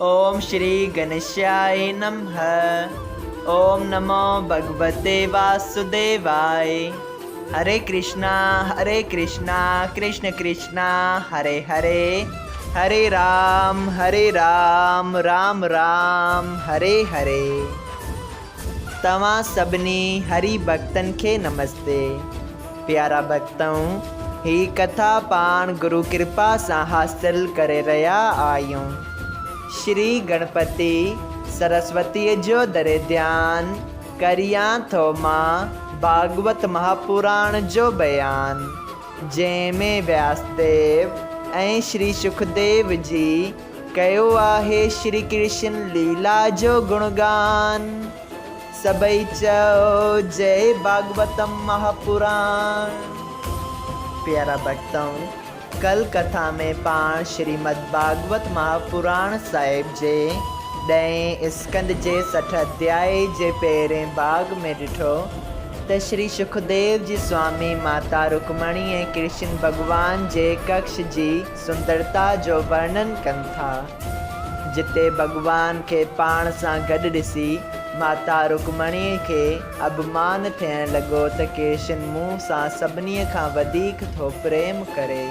اوم شري گنشياي نمه اوم نمو ڀڳوتي واسوديواي هري ڪرشنا هري ڪرشنا ڪرشن ڪرشنا هري هري هري رام هري رام رام رام هري هري. توهان سڀني هري ڀڳتن کي نمستي. پيارا ڀڳتؤ! هي ڪٿا پاڻ گرو ڪرپا سان حاصل ڪري رهيا آهيون. شري گڻپتي سرسوتيء جو دري ڌيان ڪريان ٿو مان ڀاڳوت مهاپراڻ جو بيان، جنهن ۾ وياسديو ۽ شري شڪديو جي ڪيو آهي شري ڪرشن ليلا جو گڻگان. سڀئي چئو جئي ڀاڳوتم مهاپراڻ. پيارا ڀڳتؤ! ڪل ڪٿا ۾ پاڻ شريمد ڀاڳوت مهاپراڻ صاحب جي ڏهين اسڪنڌ جي 60 اڌيائي جي پهرين ڀاڳ ۾ ڏٺو ته شري شڪديو جي سوامي ماتا رڪمڻي ۽ ڪرشن ڀڳوان جي ڪڪش جي سندرتا جو ورڻن ڪن ٿا. جتي ڀڳوان کي پاڻ سان گڏ ڏسي ماتا رڪمڻيء کي اڀمان ٿيڻ لڳو ته ڪرشن مون سان سڀني کان وڌيڪ ٿو پريم ڪري.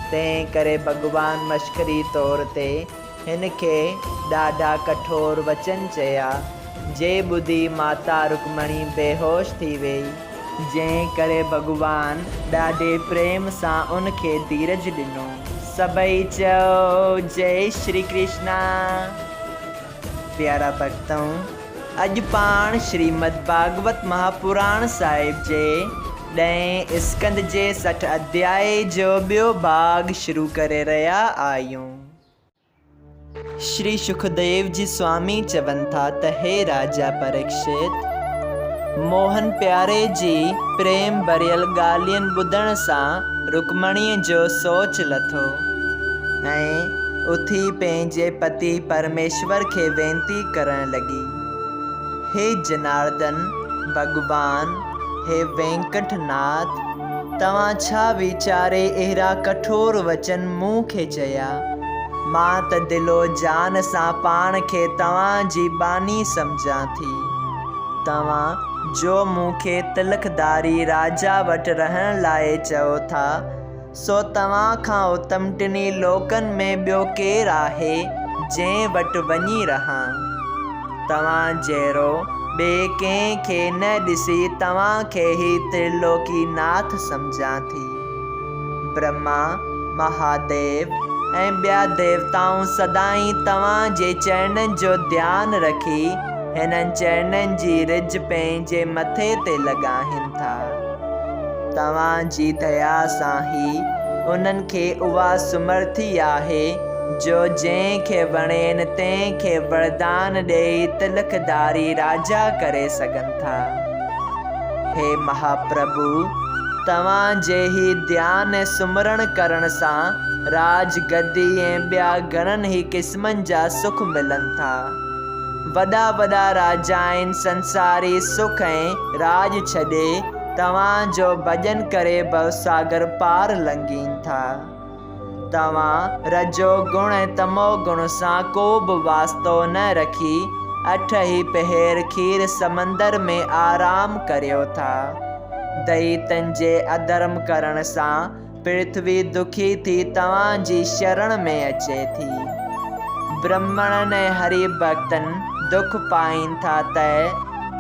تنهن ڪري ڀڳوان مشڪري طور تي هن کي ڏاڍا ڪٺور وچن چيا، جي ٻڌي ماتا رڪمڻي بيهوش ٿي ويئي. جنهن ڪري ڀڳوان ڏاڍي پريم سان ان کي ڌيرج ڏنو. سڀئي چئو جئي شري ڪرشنا. پيارا ڀڳتؤ! اڄ پاڻ شريمد ڀاڳوت مهاپراڻ صاحب جي ڏهين اسڪنڌ جي 60 اڌيائي جو ٻيو ڀاڳ شروع ڪري رهيا آهيون. شري شڪديو جي سوامي چون ٿا ته هي راجا پريڪشت! موهن پياري جي پريم ڀريل ڳالهين ٻڌڻ سان رڪمڻيء جو سوچ لٿو ۽ اٿي پنهنجي پتي پرميشور کي وينتي ڪرڻ لڳي، هي جناردن ڀڳوان، هي وينڪٽ ناٿ! توهان ڇا ويچاري اهڙا ڪٺور وچن مون کي چيا؟ مان ته دل و جان سان پاڻ کي توهان جي ٻانهي سمجهان ٿي. توهان جو مون کي تلخداري راجا وٽ رهڻ لاء چئو ٿا، سو توهان کان اتم ٽنهي لوڪن ۾ ٻيو ڪير آهي، جنهن وٽ وڃي رهان؟ توهان جهڙو ٻئي ڪنهن کي نه ڏسي توهان کي ئي ترلوڪي ناٿ سمجهان ٿي. برهما، مهاديو ۽ ٻيا ديوتائون سدائين توهان جي چرڻن جو ڌيان رکي هنن چرڻن جي رج پنهنجي مٿي تي لڳائين ٿا. توهان جي ديا سان ئي انهن کي اها سمرٿي آهي جو جنهن کي وڻين تنهن کي وردان ڏيئي تلڪڌاري راجا ڪري سگهن ٿا. هي مهاپرڀو! توهان جي ئي ڌيان ۽ سمرڻ ڪرڻ سان راج گدي ۽ ٻيا گهڻن ئي قسمن جا سک ملن ٿا. وڏا وڏا راجائن سنساري سک ۽ راڄ ڇڏي توهان جو ڀڄن ڪري ڀوساگر پار لنگهين ٿا. توهان رجو گڻ ۽ تمو گڻ سان ڪو به واسطو نه رکي اٺ ئي پهر کير سمندر ۾ آرام ڪريو ٿا. دئيتن جي اڌرم ڪرڻ سان پرٿوي دکي ٿي توهان جي شرڻ ۾ اچي ٿي. برهمڻن ۽ هري ڀڳتن دک پائين ٿا ته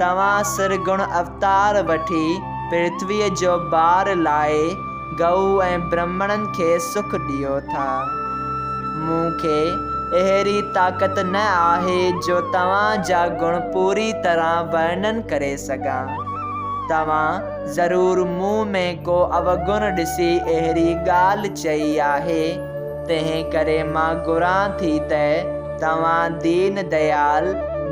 توهان سرگڻ اوتار وٺي پرٿويء جو بار لاهي گئو ۽ برهمڻن کي سک ڏيو ٿا. مون کي اهڙي طاقت نه آهي جو توهان جا گڻ پوري طرح ورڻن ڪري سگهان. توهان ضرور مون ۾ ڪو اوگڻ ڏسي اهڙي ڳالهه چئي آهي، تنهن ڪري مان گهران ٿي ته توهان دين ديال،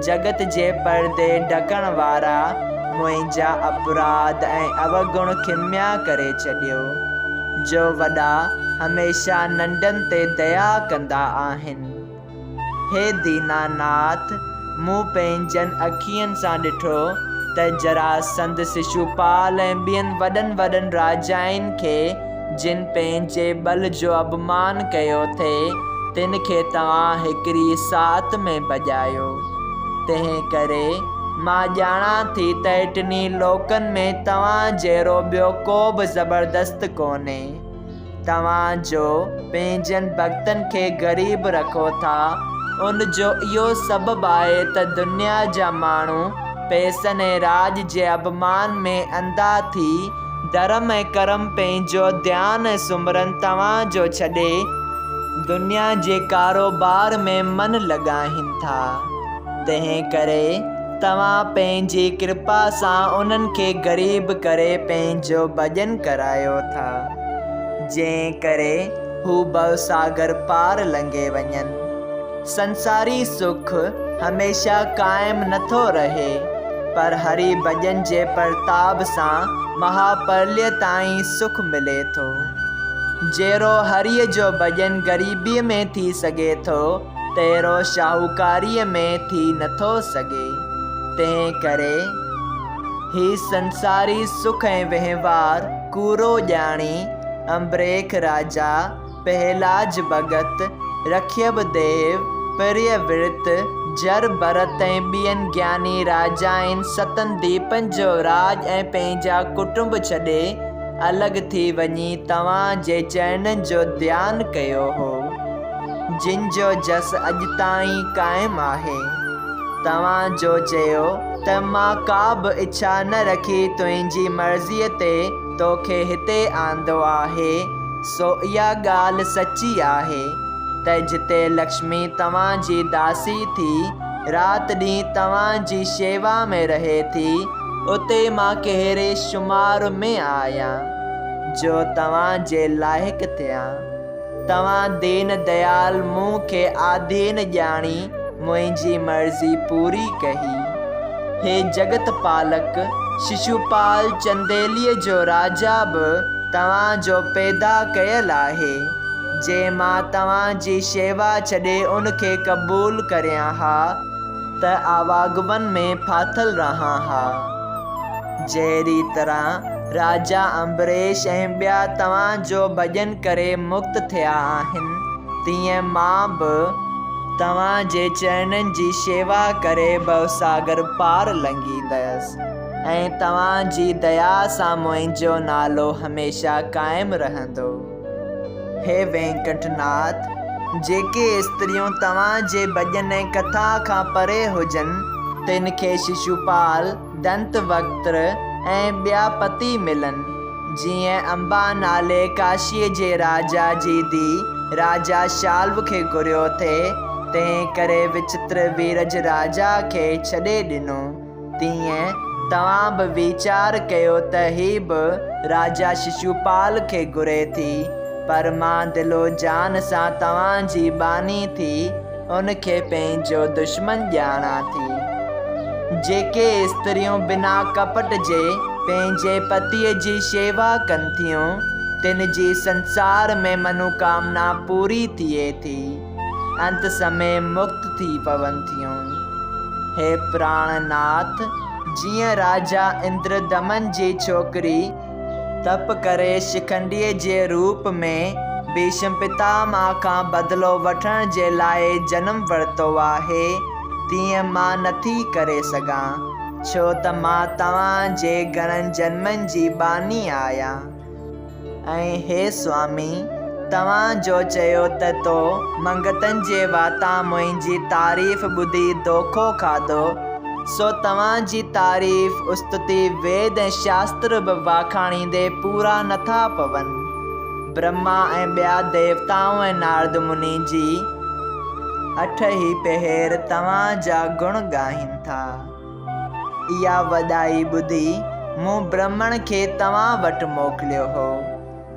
جڳت جي پردي ڍڪڻ وارا، منهنجا اپراڌ ۽ اوگڻ کميا ڪري ڇڏيو، جو وڏا هميشه ننڍن تي ديا ڪندا آهن. هي ديناناٿ! مون پنهنجن اکين سان ڏٺو ته جراسنڌ، ششوپال ۽ ٻين وڏن وڏن راجائن کي، جن پنهنجي ٻل جو اڀمان ڪيو ٿي، تن کي توهان هڪڙي ساعت ۾ ڀڄايو. تنهن ڪري مان ڄاڻان ٿي ته ٽنهي لوڪن ۾ توهان جهڙو ٻيو ڪو به زبردست ڪونهي. توهان جو پنهنجن ڀڳتن کي غريب رکو ٿا، ان جو اهو سبب آهي ته دنيا جا ماڻهو پئسن ۽ راڄ جي اڀمان ۾ انڌا ٿي ڌرم ۽ ڪرم پنهنجو ڌيان ۽ سمرن توهان جو ڇڏي دنيا جي ڪاروبار ۾ من لڳائين ٿا. تنهن ڪري توهان پنهنجي ڪرپا سان انهن کي غريب ڪري پنهنجو ڀڄن ڪرايو ٿا، جنهن ڪري هو ڀوساگر پار لنگهي وڃن. سنساري سک هميشه قائم نٿو رهي، پر هري ڀڄن جي پرتاب سان مهاپرليه تائين سک ملي ٿو. جهڙو هريء جو ڀڄن غريبيء ۾ ٿي سگهي ٿو، تهڙو شاهوڪاريء ۾ ٿي نٿو سگهي. تنهن ڪري هي سنساري سک ۽ وهنوار ڪوڙو ڄاڻي، امبريک راجا، پهلاج ڀڳت، رکيب ديو، پريه ورت، جر ڀرت ۽ ٻين گياني راجائن ستن ديپن جو راڄ ۽ پنهنجا ڪٽنب ڇڏي، الڳ ٿي وڃي توهان جي چرڻن جو ڌيان ڪيو هو، جن جو جس اڄ تائين قائم آهي. توهان جو چيو ته مان ڪا به اڇا نه رکي تنهنجي مرضيء تي توکي هتي آندو آهي، سو اها ڳالهه سچي آهي ته جتي لڪشمي توهان جي داسي ٿي رات ڏينهن توهان جي شيوا ۾ رهي ٿي، اتي مان ڪهڙي شمار ۾ آهيان، جو توهان جي لائق ٿيان. توهان دين ديال مون کي آڌين ڄاڻي منهنجي مرضي پوري ڪئي. هي جڳت پالڪ ششوپال چنديليء جو راجا به توهان جو پيدا ڪيل آهي. جي مان توهان جي شيوا ڇڏي ان کي قبول ڪريان ها، ته آواگمن ۾ ڦاٿل رهان ها. جهڙي طرح راجا امبريش ۽ ٻيا توهان جو ڀڄن ڪري مڪت ٿيا آهن، تيئن مان به توهان جي چرڻن جي شيوا ڪري ڀوساگر پار لنگهيندس ۽ توهان جي ديا سان منهنجو نالو هميشه قائم رهندو. هي وينڪٽ ناٿ! جيڪي استريون توهان جي ڀڄن ۽ ڪٿا کان پري هجن، تن کي ششوپال، دنت وڪتر ۽ ٻيا پتي ملن. جيئن امبا نالي ڪاشيء جي راجا جي ڌيء راجا شالو کي گهريو ٿي، تنهن ڪري وچتر ويرج راجا کي ڇڏي ڏنو. تيئن توهان به ويچار ڪيو ته هي به راجا ششوپال کي گهري ٿي، پر مان دل و جان سان توهان جي ٻانهي ٿي ان کي پنهنجو دشمن ڄاڻان ٿي. جيڪي استريون بنا ڪپٽ جي پنهنجي پتيء جي شيوا ڪن ٿيون، تن جي سنسار ۾ منوڪامنا پوري ٿئي ٿي. انت سمي مڪت ٿي پون ٿيون. هي پراڻ ناٿ! جيئن راجا اندردمن جي ڇوڪري تپ ڪري شکنڊيء جي روپ ۾ ڀيشم پتاماه کان بدلو وٺڻ جي لاء جنم ورتو آهي، تيئن مان نٿي ڪري سگهان، ڇو ته مان توهان جي گهڻن جنمن جي ٻانهي آهيان. ۽ هي سوامي! توهان جو چيو ته تو منگتن جي واتان منهنجي تعريف ٻڌي دوکو کاڌو، سو توهان جي تعريف، استتي، ويد ۽ شاستر به واکاڻيندي پورا نٿا پون. برهما ۽ ٻيا ديوتائون ۽ نارد مني جي اٺ ئي پهر توهان جا گڻ ڳائين ٿا. اها وڏائي ٻڌي مون برهمڻ کي توهان وٽ موڪليو هو.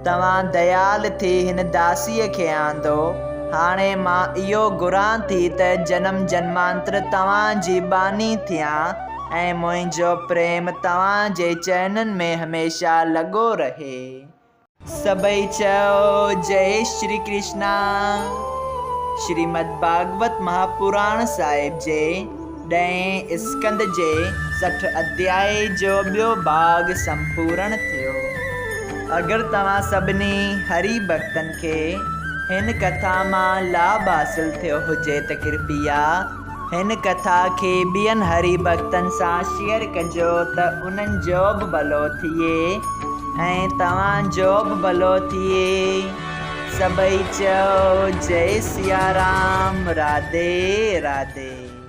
توهان ديال ٿي هن داسيء کي آندو. هاڻي مان اهو گهران ٿي ته جنم جنمانتر توهان جي ٻانهي ٿيان ۽ منهنجو پريم توهان جي چرڻن ۾ هميشه لڳو رهي. سڀئي چئو جئي شري ڪرشنا. شريمد ڀاڳوت مهاپراڻ صاحب جي ڏهين اسڪنڌ جي 60 اڌيائي جو ٻيو ڀاڳ سمپورڻ ٿيو. اگر توهان سڀني هري ڀڳتن کي هن ڪٿا مان لاڀ حاصل ٿيو هجي ته ڪرپيا هن ڪٿا کي ٻين هري ڀڳتن سان شيئر ڪجو ته انهن جو به ڀلو ٿئي ۽ توهان جو به ڀلو ٿئي. سڀئي چئو جئي سيارام راڌي راڌي.